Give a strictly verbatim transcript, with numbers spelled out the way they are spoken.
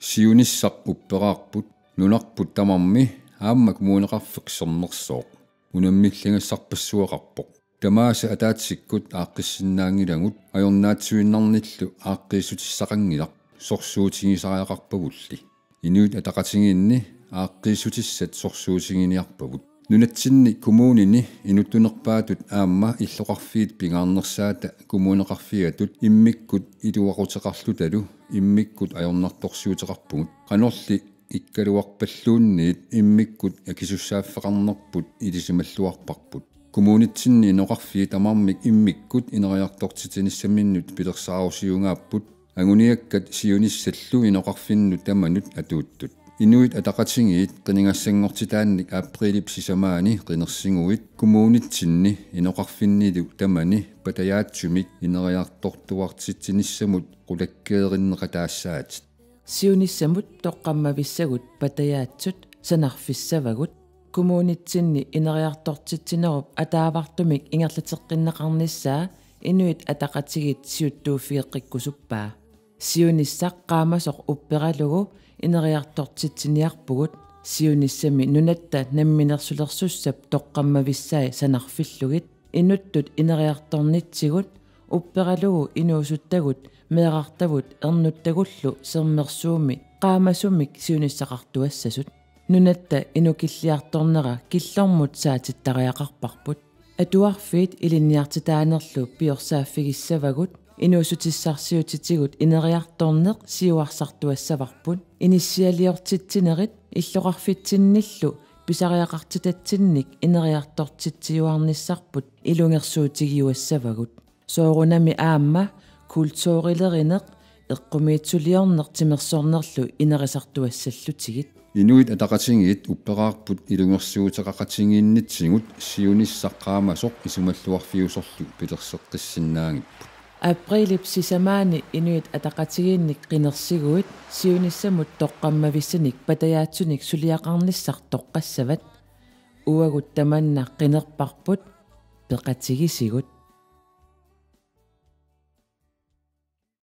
Siunissaq upperaarput nunarput tamarmi aamma Kommuneqarfik Sermersooq unammilligassarpassuaqarpoq. Tamaasa ataatsikkut aaqqissinnaanngilagut, ajornaatsuinnarnillu aaqqiissutissaqanngilaq, sorsuutigisariaqarpagulli. Inuit Ataqatigiinni aaqqiissutissat sorsuutiginiarpagut. Nunatsinni kommunini inuttunerpaatut aamma illoqarfiit pingaarnersaata kommuneqarfiatut immikkut iluaquteqarlutalu immikkut ajornartorsiuteqarpugut. Qanorli ikkaluarpalluunniit immikkut akisussaaffeqarnerput ilisimalluarparput. Kommunitsinni inoqarfiit tamarmik immikkut ineriartortitsinissaminnut pilersaarusiugaapput, anguniakkat siunissallu inoqarfinnut tamanut atuuttut. Inuit Ataqatigiit qinigassanngortitaannik aprilip sisamaani qinersiguit kommunitsinni inoqarfinnilu tamani patajaatsumik ineriartortuartitsinissamut qulakkeerinneqataassaatit. Siunissamut toqqammavissagut patajaatsut sanarfissavagut. Kommunitsinni ineriartortitsinerup ataavartumik ingerlateqqinneqarnissaa Inuit Ataqatigiit siuttuuffigeqqikkusuppaa. Siunissaq qaamasoq upperalugu ineriartortitsiniarpugut. Siunissami nunatta namminersulersussap toqqammavissai sanarfillugit. Inuttut ineriartornitsigut upperalugu inuusuttagut meerartavut ernuttagullu Sermersuumi qaamasumik siunissaqartuassasut. Nunatta inukilliartornera killormut saatittariaqarparput. Atuarfiit ilinniartitaanerlu piorsaaffigissavarput, inuussutissarsiutitigut ineriartorneq siuarsartuassavarput. Inissialiortitsinerit illoqarfitsinnillu pisariaqartitatsinnik ineriartortitsiuarnissarput ilungersuutigiuassavagut. Soorunami aamma kulturilerineq, eqqumiitsuliorneq timersornerlu inerisartuassallutigit. Inuit Ataqatigiit upperaarput ilungersuuteqaqatigiinnitsigut siunissaq qaamasoq isumalluarfiusorlu pilerseqqissinnaanngipput. Aprilip sisamaani Inuit Ataqatigiinnik qinersiguit siunissamut toqqammavissanik patajaatsunik suliaqarnissaq toqqassavat. Uagut tamanna qinerparput, peqatigisigut.